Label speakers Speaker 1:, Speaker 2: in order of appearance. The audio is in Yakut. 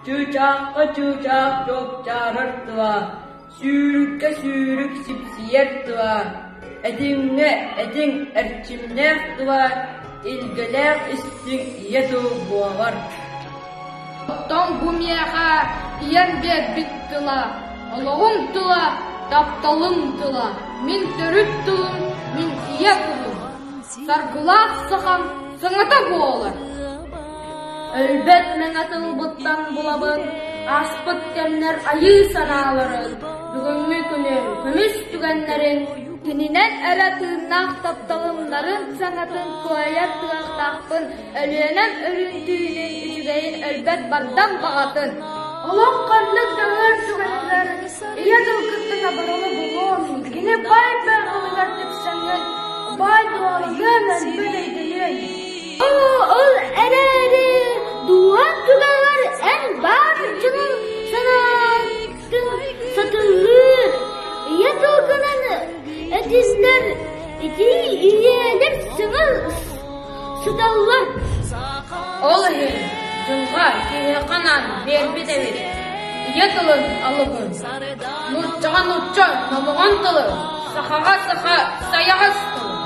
Speaker 1: Чыычаахха чыычаах чуопчаарар тыла, сүүрүккэ сүүрүк сипсийэр тыла, этиҥҥэ этиҥ эрчимнээх тыла, илгэлээх истиҥ ийэ тыл буолар.
Speaker 2: Оттон бу миэхэ ийэм биэрбит тыла, олоҕум тыла, тапталым тыла, мин төрүт тылым, мин ийэ тылым. Саргылаах сахам саҥата буолар.
Speaker 3: Өлбөт мэҥэ тылбыттан булабын, ааспыт кэмнэр айыы санааларын, бүгүҥҥү күнүм көмүс түгэннэрин,
Speaker 2: Кининэн эрэ тыыннаах тапталымнарын саҥатын кыайар кыахтаахпын, Өлүөнэм өрүн түүнүн үчүгэйин өлбөт бардам баҕатын.
Speaker 3: Олох ханнык да ыар түгэнигэр ийэ тыл кытта табарылы булуом, кини баай барылыгар тиксэҥҥин, баай дуоланыан өлбөт өйдөнүөй.
Speaker 4: Ол эрээри дууһаҥ түгэҕэр эн баар дьонуҥ санаатын сатыылыыр, ийэ тылгынан этиллэр итии ийэлэр саҥа сыталлар.
Speaker 2: Ол иһин дьылҕа киһиэхэ анаан биэрбит эбит ийэ тылын алыбын, нууччаҕа нуучча номоҕон тылы, сахаҕа саха сайаҕас тылы.